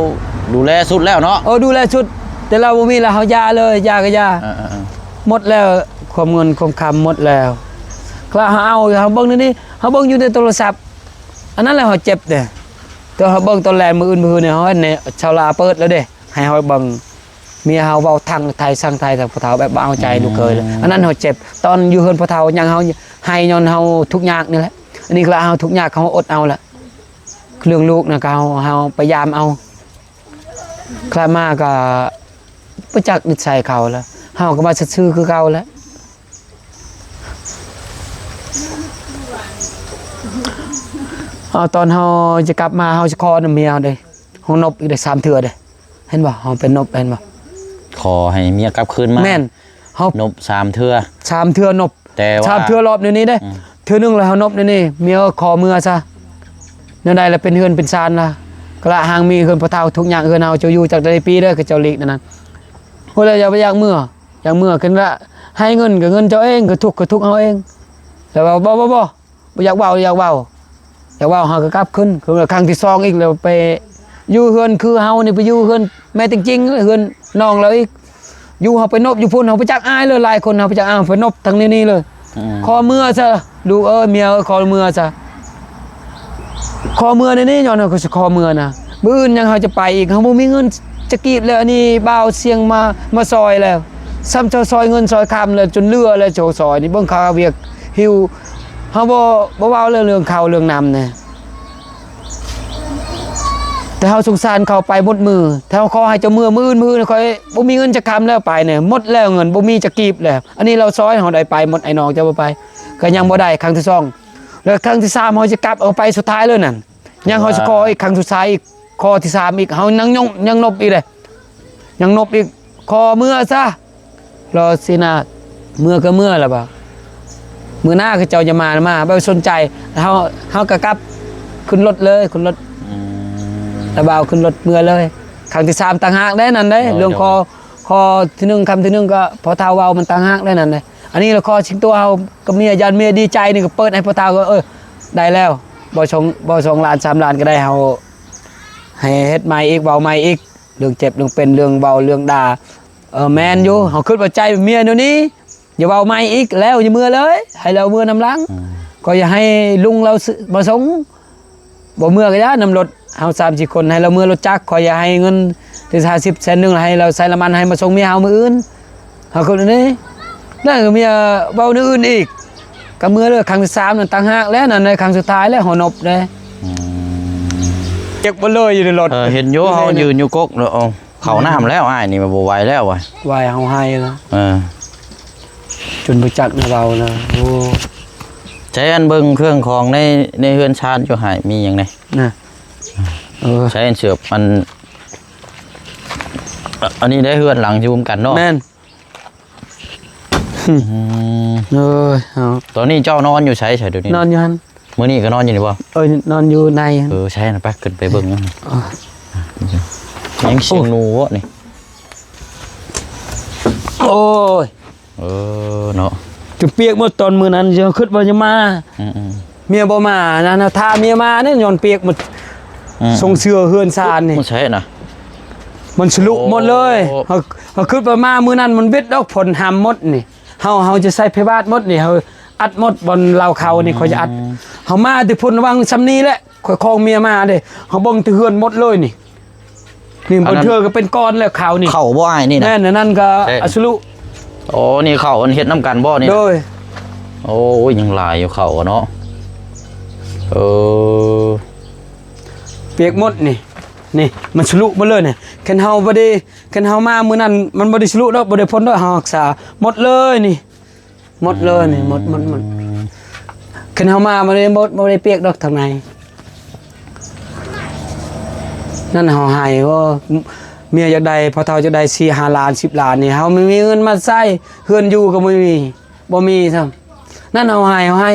ດູແລສຸດແລ້ວເນາະ. ເອີ ດູແລສຸດ ແຕ່ລາວບໍ່ມີແລ້ວ ເຮົາຢ່າເລີຍ ຢ່າກໍຢ່າ. ເອີໆໆ ໝົດແລ້ວ ຄວາມເງິນຄວາມຄຳໝົດແລ້ວ ລະເຮົາເອົາ ເຮົາເບິ່ງນີ້ ເຮົາເບິ່ງຢູ່ໃນໂທລະສັບ ອັນນັ້ນແຫຼະເຮົາເຈັບເດ້. ແຕ່ເຮົາເບິ່ງຕອນແລງມື້ອື່ນມື້ຮືນີ້ ເຮົາເຫັນໃນຊາວລາວເປີດແລ້ວເດ້ ໃຫ້ເຮົາເບິ່ງ ເມຍເຮົາເວົ້າທັງໄທສັງໄທ ແຕ່ພໍ່ເຖົ້າແບບບໍ່ເອົາໃຈລູກເຂີຍເລີຍ. ອືມ ອັນນັ້ນເຮົາເຈັບ. ຕອນຢູ່ເຮືອນພໍ່ເຖົ້າຍັງເຮົາໃຫ້ຍ້ອນເຮົາທຸກຍາກນີ້ແຫຼະ. ອັນນີ້ລະເຮົາທຸກຍາກ ເຮົາອົດເອົາລະ. ເລື່ອງລູກນະ ກໍເຮົາ ເຮົາພະຍາຍາມເອົາ. ຄະມາກໍບໍ່ຈັກນິດໄສເຂົາລະ ເຮົາກໍມາຊື່ຄືເກົ່າລະ. ເອົາ ຕອນເຮົາຈະກັບມາ ເຮົາຈະຂໍນຳເມຍເຮົາເດ້ ເຮົານົບອີກເດ້ ສາມເທື່ອເດ້ ເຫັນບໍ່? ເຮົາໄປນົບ ເຫັນບໍ່? ຂໍໃຫ້ເມຍກັບຄືນມາ. ແມ່ນ ເຮົານົບສາມເທື່ອ ສາມເທື່ອນົບ ແຕ່ວ່າສາມເທື່ອລອບແນວນີ້ເດ້. ອືມ ເທື່ອໜຶ່ງລະເຮົານົບແນວນີ້ ເມຍເອີຍ ຂໍເມືອຊະ ແນວໃດລະເປັນເຮືອນເປັນຊານລະ ກະລະຮັ່ງມີເຮືອນພໍ່ເຖົ້າ ທຸກຍາກເຮືອນເຮົາ ເຈົ້າຢູ່ຈັກໄດ້ປີເດີ ເຂົາເຈົ້າຫຼີກແນວນັ້ນ. ໂອ້ຍ ລະຢ່າໄປຢາກເມືອ ຢາກເມືອ ຄັນລະໃຫ້ເງິນກໍເງິນເຈົ້າເອງ ກໍທຸກ ກໍທຸກເຮົາເອງ. ລະວ່າ ບໍ່ ບໍ່ ບໍ່ ບໍ່ຢາກເວົ້າ ບໍ່ຢາກເວົ້າ ຢາກເວົ້າເຮົາກໍກັບຄືນ ຄືຄັ້ງທີສອງອີກ ແລ້ວໄປຢູ່ເຮືອນຄືເຮົານີ້ ໄປຢູ່ເຮືອນແມ່ຕິງຈິງ ເຮືອນນ້ອງລາວອີກ. ຢູ່ເຮົາໄປນົບຢູ່ພຸ້ນ ເຮົາບໍ່ຈັກອາຍເລີຍ ຫຼາຍຄົນເຮົາບໍ່ຈັກອາຍ ເຮົາໄປນົບທາງນີ້ເລີຍ. ອືມ ຂໍເມືອຊະ ລູກເອີຍ ເມຍເອີຍ ຂໍເມືອຊະ ຂໍເມືອແນວນີ້ ຍ້ອນເຮົາກໍຊິຂໍເມືອນະ. ມື້ອື່ນຍັງເຮົາຈະໄປອີກ ເຮົາບໍ່ມີເງິນຈັກກີບແລ້ວ. ອັນນີ້ບ່າວຊຽງມາ ມາຊ່ອຍແລ້ວ ຊ້ຳເຈົ້າຊ່ອຍເງິນຊ່ອຍຄຳແລ້ວ ຈົນເຫຼືອແລ້ວ ເຈົ້າຊ່ອຍນີ້ ເບິ່ງຄ່າວຽກຫິ້ວ ເຮົາບໍ່ ບໍ່ເວົ້າເລື່ອງ ເລື່ອງເຂົ້າເລື່ອງນ້ຳນະ. ແຕ່ເຮົາສົງສານເຂົາໄປໝົດມື້ ແຕ່ເຮົາຂໍໃຫ້ເຈົ້າເມືອມື້ອື່ນ ມື້ອື່ນ ຂ້ອຍບໍ່ມີເງິນຈັກຄຳແລ້ວ ໄປນີ້ໝົດແລ້ວ ເງິນບໍ່ມີຈັກກີບແລ້ວ. ອັນນີ້ລາວຊ່ອຍເຮົາໄດ້ໄປໝົດ ໄອ້ນ້ອງເຈົ້າບໍ່ໄປ ກໍຍັງບໍ່ໄດ້ຄັ້ງທີສອງ. ແລ້ວຄັ້ງທີສາມເຮົາຈະກັບເອົາໄປສຸດທ້າຍເລີຍນັ້ນ ຍັງເຮົາຊິຂໍອີກຄັ້ງສຸດທ້າຍອີກ ຂໍ້ທີສາມອີກ ເຮົາຍັງຍົງ ຍັງນົບອີກເດ້ ຍັງນົບອີກ ຂໍເມືອຊະ. ລໍຊິນະ ເມືອກໍເມືອລະບໍ່ ມື້ໜ້າເຂົາເຈົ້າຈະມາ ມາ ບໍ່ສົນໃຈ ເຮົາ ເຮົາກໍກັບຂຶ້ນລົດເລີຍ ຂຶ້ນລົດ. ອືມ ລະບ່າວຂຶ້ນລົດເມືອເລີຍ. ຄັ້ງທີສາມຕ່າງຫາກໄດ໋ນັ້ນເດ້ ໂດຍ ເລື່ອງ ໂດຍ ຂໍ ຂໍ້ທີໜຶ່ງ ຄຳທີໜຶ່ງກໍພໍ່ເຖົ້າເວົ້າມັນຕ່າງຫາກໄດ໋ນັ້ນເດ້. ອັນນີ້ລະຂໍຊິງໂຕເຮົາກັບເມຍ ຢ້ານເມຍດີໃຈນີ້ ກໍເປີດໃຫ້ພໍ່ເຖົ້າ ກໍ ເອີ ໄດ້ແລ້ວ ບໍ່ສອງ ບໍ່ສອງລ້ານ ສາມລ້ານກໍໄດ້ ເຮົາໃຫ້ເຮັດໃໝ່ອີກ ເວົ້າໃໝ່ອີກ. ເລື່ອງເຈັບເລື່ອງເປັນ ເລື່ອງເວົ້າເລື່ອງດ່າ. ເອີ ແມ່ນຢູ່ ເຮົາຄິດວ່າໃຈເມຍແນວນີ້ ຢ່າເວົ້າໃໝ່ອີກ ແລ້ວຢ່າເມືອເລີຍ ໃຫ້ລາວເມືອນຳຫຼັງ. ອືມ ກໍຢ່າໃຫ້ລຸງລາວຊື້ ມາສົ່ງ. ບໍ່ເມືອກໍຢ່າ ນຳລົດເຮົາສາມສີ່ຄົນ ໃຫ້ລາວເມືອລົດຈັກ. ຂ້ອຍຢາກໃຫ້ເງິນເທື່ອຫ້າສິບ ແສນໜຶ່ງ ໃຫ້ລາວໃສ່ນ້ຳມັນ ໃຫ້ມາສົ່ງເມຍເຮົາມື້ອື່ນ. ເຮົາກໍນີ້ ແລ້ວເມຍເວົ້າແນວອື່ນອີກ ກໍເມືອເລີຍ. ຄັ້ງທີສາມນັ້ນຕ່າງຫາກແລ້ວ ນັ້ນໃນຄັ້ງສຸດທ້າຍແລ້ວ ຫົວນົບເດ້. ອືມ ເຈັບໝົດເລີຍຢູ່ໃນລົດ. ເອີ ເຫັນຢູ່ ເຮົາຢືນຢູ່ກົກແລ້ວ ເອົາ ເຂົ້ານ້ຳແລ້ວ ອ້າຍນີ້ບໍ່ໄຫວແລ້ວວ່າ ໄຫວ ເຮົາໄຫ້ແລ້ວ. ເອີ ຈົນບໍ່ຈັກແນວເວົ້າແລ້ວ. ໂອ້ ໃຊ້ອັນເບິ່ງເຄື່ອງຂອງໃນ ໃນເຮືອນຊານຢູ່ໃຫ້ມີຫຍັງແດ່ນະ? ເອີ ໃຊ້ອັນເສືອບ ອັນ ອັນນີ້ໄດ້ເຮືອນຫຼັງຢູ່ນຳກັນເນາະ. ແມ່ນ. ອືມ ເອີຍ ເອົາ ຕອນນີ້ເຈົ້ານອນຢູ່ໃສ ໃສດຽວນີ້? ນອນຢູ່ຫັ້ນ. ມື້ນີ້ກໍນອນຢູ່ນີ້ບໍ່? ເອີຍ ນອນຢູ່ໃນຫັ້ນ. ເອີ ໃຊ່ນະ ໄປ ຂຶ້ນໄປເບິ່ງ. ເອີ ຍັງສຽງໜູເວາະນີ້. ໂອ້ຍ ເອີເນາະ ຈົນປຽກໝົດຕອນມື້ນັ້ນ ຍັງຄິດວ່າຈະມາ. ອືມໆ ເມຍບໍ່ມານະ ຖ້າເມຍມານີ້ຍ້ອນປຽກໝົດ. ອືມ ຊົງເສື້ອເຮືອນຊານນີ້ ມັນໃສນະ ມັນສະລຸໝົດເລີຍ. ໂອ້ ເຮົາ ເຮົາຄິດວ່າມາມື້ນັ້ນມັນເບັດດອກ ຝົນຫຳໝົດນີ້. ເຮົາ ເຮົາຈະໃສ່ພະຍາບາດໝົດນີ້ ເຮົາອັດໝົດ ບ່ອນລາວເຂົ້ານີ້ ອືມ ຂ້ອຍຈະອັດ. ເຮົາມາແຕ່ພຸ້ນຫວ່າງຊ່ຳນີ້ແຫຼະ ຂ້ອຍຄອງເມຍມາເດ້ ເຮົາເບິ່ງແຕ່ເຮືອນໝົດເລີຍນີ້. ນີ້ ອັນນັ້ນ ບາງເທື່ອກໍເປັນກ້ອນແລ້ວເຂົ້ານີ້. ເຂົ້າບໍ່ອ້າຍນີ້ນະ? ແມ່ນ ອັນນັ້ນກໍ ແມ່ນ ອະສະລຸ. ໂອ້ ນີ້ເຂົ້າອັນເຮັດນຳກັນບໍ່ນີ້ນະ? ໂດຍ. ໂອ້ຍ ຍັງຫຼາຍຢູ່ເຂົ້າເນາະ. ເອີ ປຽກໝົດນີ້ ນີ້ມັນສະລຸໝົດເລີຍນີ້. ຄັນເຮົາບໍ່ໄດ້ ຄັນເຮົາມາມື້ນັ້ນມັນບໍ່ໄດ້ສະລຸດອກ ບໍ່ໄດ້ພົ້ນດອກ ເຮົາຮັກສາໝົດເລີຍນີ້. ໝົດເລີຍນີ້ ໝົດ ໝົດ ໝົດ. ອືມ ຄັນເຮົາມາບໍ່ໄດ້ໝົດ ບໍ່ໄດ້ປຽກດອກທາງໃນ. ນັ້ນເຮົາໃຫ້ ໂອ້ ເມຍຢາກໄດ້ ພໍ່ເຖົ້າຢາກໄດ້ສີ່ຫ້າລ້ານ ສິບລ້ານນີ້ ເຮົາບໍ່ມີເງິນມາໃຊ້ ເຮືອນຢູ່ກໍບໍ່ມີ ບໍ່ມີຊ້ຳ. ນັ້ນເຮົາໃຫ້ ເຮົາໃຫ້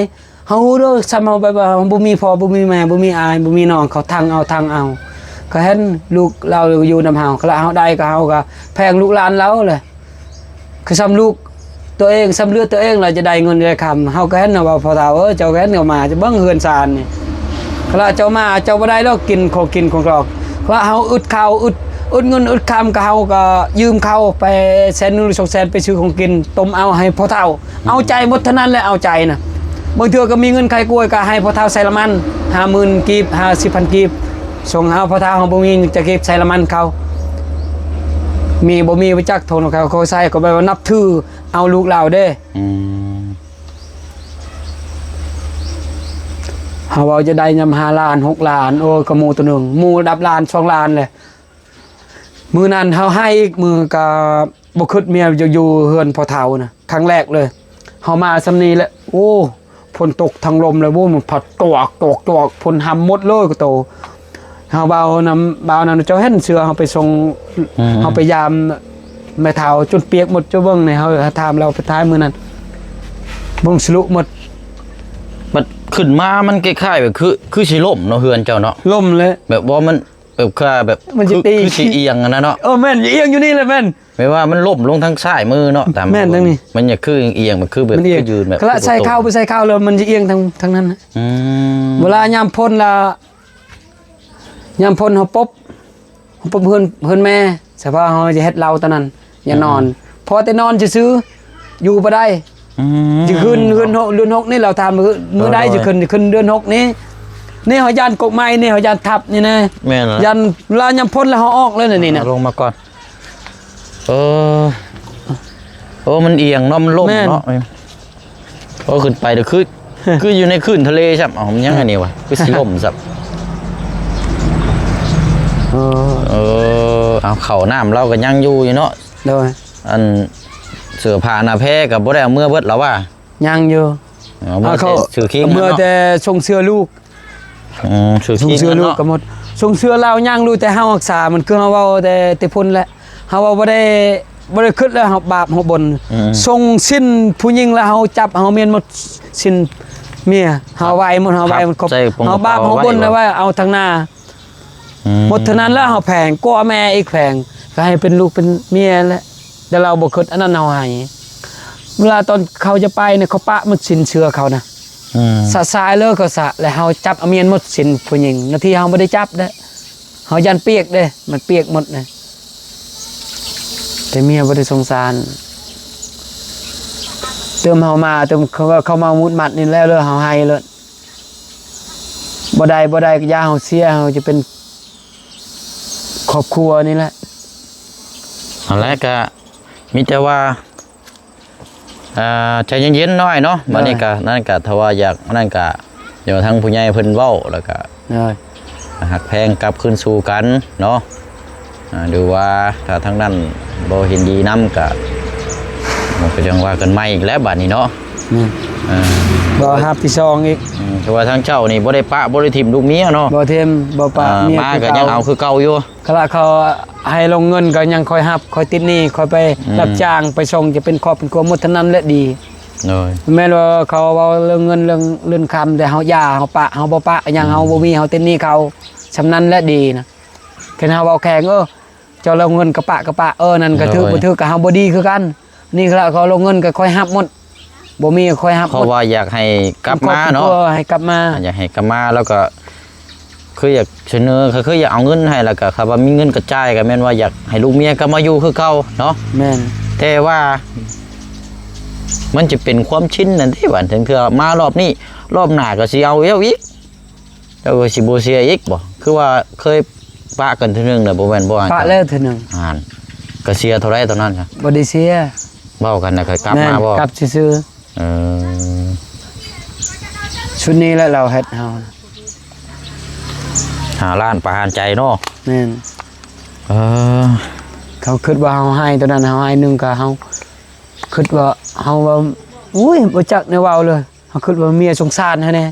ເຮົາຮູ້ເດີ ຊ້ຳເຮົາແບບວ່າເຮົາບໍ່ມີພໍ່ ບໍ່ມີແມ່ ບໍ່ມີອ້າຍ ບໍ່ມີນ້ອງ ເຂົາທັງເອົາ ທັງເອົາ. ກໍເຫັນລູກລາວຢູ່ນຳເຮົາ ຄັນລະເຮົາໄດ້ກໍເຮົາກໍແພງລູກຫຼານລາວແຫຼະ. ຄືຊ້ຳລູກຕົວເອງ ຊ້ຳເລືອດຕົວເອງລະຈະໄດ້ເງິນໄດ້ຄຳ. ເຮົາກໍເຫັນນະວ່າພໍ່ເຖົ້າເອີຍ ເຈົ້າກໍເຫັນເຂົາມາ ເບິ່ງເຮືອນຊານນີ້. ຄັນລະເຈົ້າມາ ເຈົ້າບໍ່ໄດ້ດອກກິນຂອງກິນຂອງດອກ. ຄັນລະເຮົາອຶດເຂົ້າ ອຶດ ອຶດເງິນອຶດຄຳ ກໍເຮົາກໍຢືມເຂົາໄປແສນໜຶ່ງ ສອງແສນ ໄປຊື້ຂອງກິນ ຕົ້ມເອົາໃຫ້ພໍ່ເຖົ້າ. ເອົາໃຈໝົດເທົ່ານັ້ນແຫຼະ ເອົາໃຈນະ. ບາງເທື່ອກໍມີເງິນຂາຍກ້ວຍ ກໍໃຫ້ພໍ່ເຖົ້າໃສ່ນ້ຳມັນ ຫ້າໝື່ນກີບ ຫ້າສິບພັນກີບ ສົ່ງເອົາພໍ່ເຖົ້າ. ເຮົາບໍ່ມີເງິນຈະເກັບໃສ່ນ້ຳມັນເຂົາ ມີບໍ່ມີບໍ່ຈັກ ໂທນຳເຂົາ ເຂົາໃສ່ ກໍແບບວ່ານັບຖືເອົາລູກລາວເດ້. ອືມ ເຮົາເວົ້າຈະໄດ້ຍຳຫ້າລ້ານ ຫົກລ້ານ ໂອ້ຍ ກະໝູ່ໂຕໜຶ່ງ ໝູ່ລະດັບລ້ານ ສອງລ້ານແຫຼະ. ມື້ນັ້ນເຮົາໃຫ້ອີກ ມື້ກະບໍ່ຄິດເມຍຢາກຢູ່ເຮືອນພໍ່ເຖົ້ານະ ຄັ້ງແລກເລີຍ. ເຮົາມາຊ່ຳນີ້ແຫຼະ ໂອ້ ຝົນຕົກທັງລົມເລີຍ ໂອ້ ມັນພັດຈວກຈວກຈວກ ຝົນຫຳໝົດເລີຍກະໂຕ. ເຮົາເວົ້ານຳ ເວົ້ານຳເຈົ້າເຫັນເສື້ອເຮົາໄປສົ່ງ ອືມ ເຮົາໄປຢາມແມ່ເຖົ້າຈົນປຽກໝົດ. ເຈົ້າເບິ່ງນີ້ ເຮົາຖາມລາວໄປທ້າຍມື້ນັ້ນ ເບິ່ງສະລຸໝົດ. ບັດຂຶ້ນມາມັນຄ້າຍໆແບບຄື ຄືຊິລົ້ມເນາະ ເຮືອນເຈົ້າເນາະ. ລົ້ມແຫຼະ ແບບວ່າມັນ ແບບຄື ແບບ ມັນຈະຕີ ຄື ຄືຊິອຽງຫັ້ນນະເນາະ. ເອີ ແມ່ນ ອຽງຢູ່ນີ້ແຫຼະ ແມ່ນ ແບບວ່າມັນລົ້ມລົງທາງຊ້າຍມືເນາະ ຕາມ ແມ່ນ ທາງນີ້ ມັນຈະຄືອຽງ ມັນຄືແບບ ມັນອຽງ ຄືຢືນແບບ ລະໃສ່ເຂົ້າ ບໍ່ໃສ່ເຂົ້າແລ້ວມັນຈະອຽງທາງ ທາງນັ້ນນະ. ອືມ ເວລາຍາມຝົນລະ ຍາມຝົນເຮົາປົບ ເຮົາປົບເຮືອນ ເຮືອນແມ່ ສະພາບເຮົາຈະເຮັດເລົາຕອນນັ້ນ ຢ່ານອນ ອືມ ພໍແຕ່ນອນຊື່ໆ ຢູ່ບໍ່ໄດ້. ອືມ ຈະຂຶ້ນເດືອນຫົກ ເດືອນຫົກນີ້ ລາວຖາມມື້ໃດ ໂດຍ ຈະຂຶ້ນ ຈະຂຶ້ນເດືອນຫົກນີ້. ນີ້ເຮົາຢ້ານກົກໄມ້ນີ້ ເຮົາຢ້ານທັບນີ້ນະ. ແມ່ນລະ ຢ້ານລາຍາມຝົນລະເຮົາອອກເລີຍນະ ນີ້ນະ ເອົາລົງມາກ່ອນ. ເອີ ໂອ້ ມັນອຽງເນາະ ມັນລົ້ມເນາະ. ແມ່ນ ໂອ້ ຂຶ້ນໄປເດີ ຄື ຄືຢູ່ໃນຄື້ນທະເລຊ້ຳ. ເອົ້າ ມັນຍັງອັນນີ້ວະ ຄືຊິລົ້ມຊ້ຳ. ເອີ ເອີ ເອົາ ເຂົ້ານ້ຳລາວກໍຍັງຢູ່ຢູ່ເນາະ. ໂດຍ ອັນເສື້ອຜ້າໜ້າແພກໍບໍ່ໄດ້ເອົາເມືອເບິດລະວ່າ? ຍັງຢູ່ ເອົາເມືອ ເອົາເຂົ້າ ແຕ່ຊື້ຄີງ ເອົາເມືອ ເນາະ ແຕ່ຊົງເສື້ອລູກ. ອືມ ຊື້ຄີງ ຊົງເສື້ອລູກ ເນາະ ກໍໝົດ ຊົງເສື້ອລາວຍັງຢູ່ ແຕ່ເຮົາຮັກສາມັນ ຄືເຮົາເວົ້າແຕ່ ແຕ່ພຸ້ນແຫຼະ ເຮົາເວົ້າບໍ່ໄດ້ ບໍ່ໄດ້ຄິດແລ້ວ ເຮົາບາບເຮົາບຸນ. ອືມ ຊົງສິ້ນຜູ້ຍິງລະເຮົາຈັບ ເຮົາມຽນໝົດສິ້ນເມຍ ເຮົາໄຫວ້ໝົດ ເຮົາໄຫວ້ໝົດຄົບ ເຮົາບາບເຮົາບຸນລະວ່າເອົາທາງໜ້າ. ອືມ ໝົດເທົ່ານັ້ນແລ້ວເຮົາແພງກວ່າແມ່ອີກ ແພງ ກໍໃຫ້ເປັນລູກເປັນເມຍແຫຼະ ແຕ່ລາວບໍ່ຄິດອັນນັ້ນເຮົາໃຫ້. ເວລາຕອນເຂົາຈະໄປນີ້ ເຂົາປະໝົດສິ້ນເສື້ອເຂົານະ. ອືມ ສະສາຍເລີຍເຂົາສະ ແລ້ວເຮົາຈັບເອົາມຽນໝົດສິ້ນຜູ້ຍິງ ນະທີ່ເຮົາບໍ່ໄດ້ຈັບເດ້ ເຮົາຢ້ານປຽກເດ້ ມັນປຽກໝົດນະ. ແຕ່ເມຍບໍ່ໄດ້ສົງສານ ຕື່ມເຮົາມາ ຕື່ມເຂົາ ເຂົາມາມຸດມັດນີ້ແລ້ວເລີຍ ເຮົາໄຫ້ໂລດ ບໍ່ໄດ້ ບໍ່ໄດ້ ກະຢ່າເຮົາເສຍ ເຮົາຈະເປັນຄອບຄົວນີ້ແຫຼະ. ຫັ້ນແຫຼະ ກະມີແຕ່ວ່າ ອ່າ ໃຈເຢັນໆ ໜ້ອຍເນາະ. ໂດຍ ບາດນີ້ກະ ນັ້ນກະ ຖ້າວ່າຢາກ ນັ້ນກະ ດຽວທາງຜູ້ໃຫຍ່ເພິ່ນເວົ້າ ແລ້ວກະ ໂດຍ ຮັກແພງກັບຄືນສູ່ກັນເນາະ. ອ່າ ຫຼືວ່າຖ້າທາງນັ້ນບໍ່ເຫັນດີນຳ ກະ ມັນກະຈັ່ງວ່າກັນໃໝ່ອີກແຫຼະບາດນີ້ເນາະ. ແມ່ນ ເອີ ບໍ່ຮັບຜິດຊອບອີກ. ອືມ ແຕ່ວ່າທາງເຈົ້ານີ້ບໍ່ໄດ້ປະ ບໍ່ໄດ້ຖິ້ມລູກເມຍເນາະ. ບໍ່ຖິ້ມ ບໍ່ປະ ເອີ ເມຍ ມາ ຄື ກະຍັງເກົ່າ ເອົາຄືເກົ່າຢູ່. ຄັນວ່າເຂົາໃຫ້ລົງເງິນກະຍັງຄ່ອຍຮັບ ຄ່ອຍຕິດໜີ້ ຄ່ອຍໄປ ອືມ ຮັບຈ້າງໄປສົ່ງ ຈະເປັນຄອບເປັນຄົວໝົດເທົ່ານັ້ນແຫຼະດີ. ໂດຍ ແມ່ນວ່າເຂົາເວົ້າເລື່ອງເງິນເລື່ອງ ເລື່ອງຄຳ ແຕ່ເຮົາຢ່າ ເຮົາປະ ເຮົາບໍ່ປະຫຍັງ ອືມ ເຮົາບໍ່ມີ ເຮົາຕິດໜີ້ເຂົາ ສ່ຳນັ້ນແຫຼະດີນະ. ຄັນເຮົາເວົ້າແຂງ ເອີ ເຈົ້າລົງເງິນກະປະ ກະປະ ເອີ ນັ້ນກະຖືກ ໂດຍ ບໍ່ຖືກກະເຮົາບໍ່ດີຄືກັນ. ນີ້ລະເຂົາລົງເງິນກະຄ່ອຍຮັບໝົດ ບໍ່ມີກະຄ່ອຍຮັບໝົດ ເພາະວ່າຢາກໃຫ້ກັບມາເນາະ. ໃຫ້ກັບມາ ຢາກໃຫ້ກັບມາ ແລ້ວກະຄືຢາກສະເໜີ ກະຄືຢາກເອົາເງິນໃຫ້ ແລ້ວກະຄັນວ່າມີເງິນກະຈ່າຍ ກະແມ່ນວ່າຢາກໃຫ້ລູກເມຍກັບມາຢູ່ຄືເກົ່າເນາະ. ແມ່ນ ແຕ່ວ່າມັນຈະເປັນຄວາມຊິນນັ້ນເດ ບາດເທື່ອມາລອບນີ້ ລອບໜ້າກະຊິເອົາແລ້ວອີກ. ເຈົ້າກະຊິບໍ່ເສຍອີກບໍ່? ຄືວ່າເຄີຍປະກັນເທື່ອໜຶ່ງແລ້ວບໍ່ແມ່ນບໍ່? ປະແລ້ວເທື່ອໜຶ່ງ. ຫັ້ນ ກະເສຍເທົ່າໃດຕອນນັ້ນ? ບໍ່ໄດ້ເສຍ ເວົ້າກັນແລ້ວກະກັບມາບໍ່? ແມ່ນ ກັບຊື່ໆ. ເອີ ຊຸດນີ້ແຫຼະລາວເຮັດເຮົາ ຫ້າລ້ານປະຫານໃຈເນາະ. ແມ່ນ ເອີ ເຂົາຄິດວ່າເຮົາໃຫ້ຕອນນັ້ນ ເຮົາໃຫ້ໜຶ່ງກະເຮົາຄິດວ່າເຮົາວ່າ ໂອ້ຍ ບໍ່ຈັກແນວເວົ້າເລີຍ. ເຮົາຄິດວ່າເມຍສົງສານເຮົາແດ່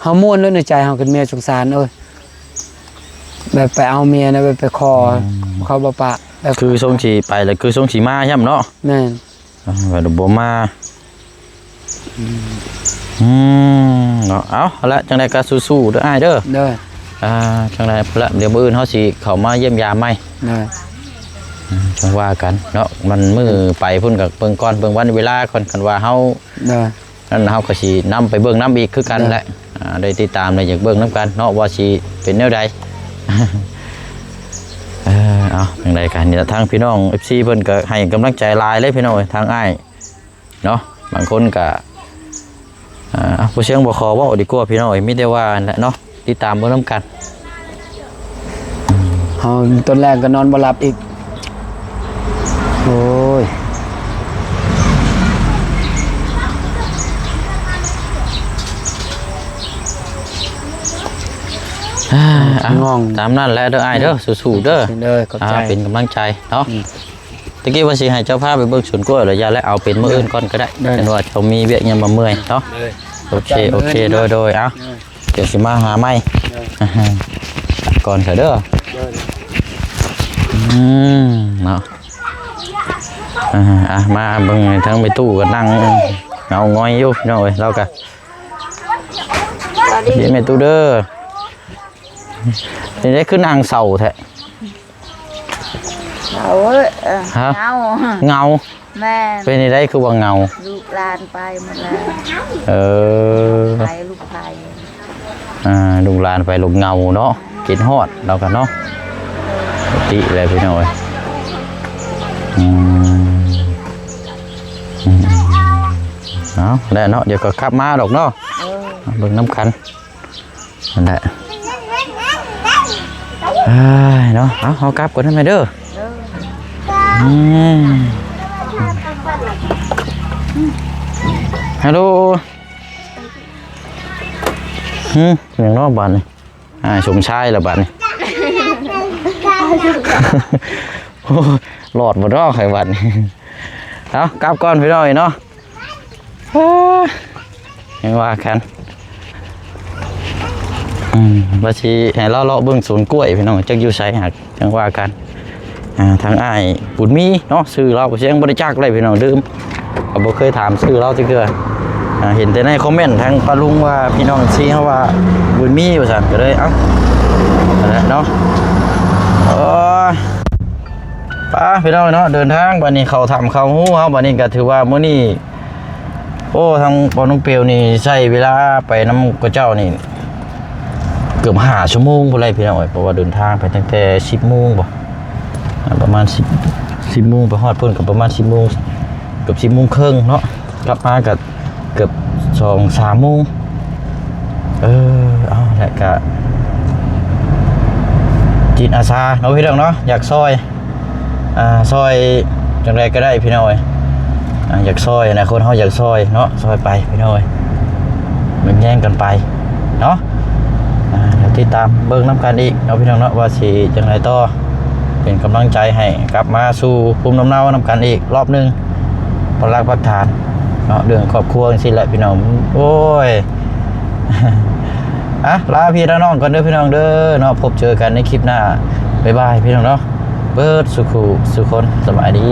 ເຮົາມ່ວນແລ້ວໃນໃຈເຮົາ ຄັນເມຍສົງສານ ໂອ້ຍ ແບບໄປເອົາເມຍນະ ແບບໄປຂໍ ອືມ ເຂົາບໍ່ປະ ແບບ ຄືຊົງຊິໄປແລ້ວ ຄືຊົງຊິມາຊ້ຳເນາະ. ແມ່ນ ອ່າ ວ່າບໍ່ມາ. ອືມ ອືມ ເນາະ ເອົາ ຫັ້ນແຫຼະ ຈັ່ງໃດກະສູ້ໆເດີອ້າຍເດີ. ໂດຍ ອ່າ ຈັ່ງໃດພຸ້ນລະ ດຽວມື້ອື່ນເຮົາຊິເຂົ້າມາຢ້ຽມຢາມໃໝ່. ໂດຍ ອືມ ຈັ່ງວ່າກັນເນາະ ມັນມື້ໄປພຸ້ນກະເບິ່ງກ່ອນ ເບິ່ງວັນເວລາກ່ອນ ຄັນວ່າເຮົາ ໂດຍ ນັ້ນເຮົາກະຊິນຳໄປເບິ່ງນຳອີກຄືກັນແຫຼະ. ໂດຍ ອ່າ ໄດ້ຕິດຕາມ ໄດ້ຢາກເບິ່ງນຳກັນເນາະ ວ່າຊິເປັນແນວໃດ. ເອີ ເອົາ ຈັ່ງໃດກະນີ້ລະ ທາງພີ່ນ້ອງເອັຟຊີເພິ່ນກະໃຫ້ກຳລັງໃຈຫຼາຍເລີຍພີ່ນ້ອງເອີຍ ທາງອ້າຍເນາະ. ບາງຄົນກະ ອ່າ ຜູ້ຊຽງບໍ່ຂໍເວົ້າດີກວ່າພີ່ນ້ອງເອີຍ ມີແຕ່ວ່ານັ້ນແຫຼະເນາະ ຕິດຕາມເບິ່ງນຳກັນ. ເຮົາຕອນແລງກະນອນບໍ່ຫຼັບອີກ. ໂອ້ຍ ອ່າ ງ່ວງ ຕາມນັ້ນແຫຼະເດີອ້າຍເດີ ສູ້ໆເດີ. ເດີ ຂອບໃຈ ອ່າ ເປັນກຳລັງໃຈເນາະ. ອືມ ຕະກີ້ວ່າຊິໃຫ້ເຈົ້າພາໄປເບິ່ງສວນກ້ວຍແລ້ວ ຢ່າແລ້ວ ເອົາເປັນມື້ອື່ນກ່ອນກະໄດ້. ໂດຍ ເຫັນວ່າເຈົ້າມີວຽກຫຍັງມາເມື່ອຍເນາະ. ໂດຍ ໂອເຄ ໂອເຄ ໂດຍ ໂດຍ ເອົາ ໂດຍ ດຽວຊິມາຫາໃໝ່. ໂດຍ ກ່ອນຊະເດີ. ໂດຍ ອືມ ເນາະ. ອ່າ ອ່າ ມາເບິ່ງທາງແມ່ຕູ້ກະນັ່ງເຫງົາຫງອຍຢູ່ພີ່ນ້ອງເອີຍ ລາວກະ ເດແມ່ຕູ້ເດີ. ເປັນໄດ ຄືນັ່ງເສົ້າແທ້? ເສົ້າເອີຍ ເອີ ຮະ? ເຫງົາ ເຫງົາ. ແມ່ນ ເປັນໄດ ຄືວ່າເຫງົາ? ລູກຫຼານໄປໝົດແລ້ວ. ເອີ ໃຜ ລູກໃຜ? ອ່າ ລູກຫຼານໄປ ລູກເຫງົາເນາະ ຄິດຮອດລາວກະເນາະ. ປົກກະຕິແຫຼະພີ່ນ້ອງເອີຍ. ອືມ ອືມ ເອົາແຫຼະເນາະ ດຽວກະກັບມາດອກເນາະ. ເອີ ເບິ່ງນຳກັນ. ຫັ້ນແຫຼະ ເອີຍເນາະ ເອົາ ເຮົາກັບກ່ອນນະແມ່ເດີ. ເອີ ອືມ ຮັລໂຫຼ ຫຶ ຫຍັງເນາະບາດນີ້ ອ້າຍສົມຊາຍລະບາດນີ້. ໂອ້ຍ ລອດບໍ່ເນາະ ໄຂຫວັດ. ເອົາ ກັບກ່ອນພີ່ນ້ອງເນາະ. ເອີ ຍັງວ່າກັນ. ອືມ ວ່າຊິໃຫ້ລາວເລາະເບິ່ງສວນກ້ວຍພີ່ນ້ອງ ຈັກຢູ່ໃສຫາກ ຈັ່ງວ່າກັນ. ອ່າ ທາງອ້າຍບຸນມີເນາະ ຊື່ລາວກະຍັງບໍ່ໄດ້ຈັກເລີຍພີ່ນ້ອງ ລືມ ກະບໍ່ເຄີຍຖາມຊື່ລາວຈັກເທື່ອ. ອ່າ ເຫັນແຕ່ໃນຄອມເມັນທາງປ້າລຸງວ່າ ພີ່ນ້ອງເອັຟຊີເຮົາວ່າບຸນມີວ່າຊັ້ນ ກະເລີຍ ເອົ້າ ຫັ້ນແຫຼະເນາະ. ໂອ້ຍ ໄປພີ່ນ້ອງເນາະ ເດີນທາງບາດນີ້ ເຂົ້າຖ້ຳເຂົ້າຮູເຮົາບາດນີ້ ກະຖືວ່າມື້ນີ້ ໂອ້ ທາງບ່ອນນ້ອງເປວນີ້ໃຊ້ເວລາໄປນຳເຂົາເຈົ້ານີ້ ເກືອບຫ້າຊົ່ວໂມງພຸ້ນແຫຼະພີ່ນ້ອງເອີຍ ເພາະວ່າເດີນທາງໄປຕັ້ງແຕ່ສິບໂມງບໍ ອ່າ ປະມານສິບ ສິ ສິບໂມງ ໄປຮອດພຸ້ນກໍປະມານສິບໂມງ ເກືອບສິບໂມງເຄິ່ງເນາະ ກັບມາກໍເກືອບສອງສາມໂມງ. ເອີ ເອົາ ແລະກະຈິດອາສາເນາະພີ່ນ້ອງເນາະ ຢາກຊ່ອຍ ອ່າ ຊ່ອຍຈັ່ງໃດກໍໄດ້ພີ່ນ້ອງເອີຍ ອ່າ ຢາກຊ່ອຍນະ ຄົນເຮົາຢາກຊ່ອຍເນາະ ຊ່ອຍໄປພີ່ນ້ອງເອີຍ ແບ່ງແຍງກັນໄປເນາະ. ອ່າ ດຽວຕິດຕາມເບິ່ງນຳກັນອີກເນາະພີ່ນ້ອງເນາະ ວ່າຊິຈັ່ງໃດຕໍ່ ເປັນກຳລັງໃຈໃຫ້ກັບມາສູ່ພູມລຳເນົານຳກັນອີກລອບໜຶ່ງ ປັກຫຼັກປັກຖານເນາະ ເລື່ອງຄອບຄົວຈັ່ງຊີ້ແຫຼະພີ່ນ້ອງ. ໂອ້ຍ ອ່ະ ລາພີ່ລານ້ອງກ່ອນເດີພີ່ນ້ອງເດີເນາະ ພົບເຈີກັນໃນຄລິບໜ້າ ບາຍບາຍພີ່ນ້ອງເນາະ ເບິດສູ່ຄູ່ສູ່ຄົນ ສະບາຍດີ.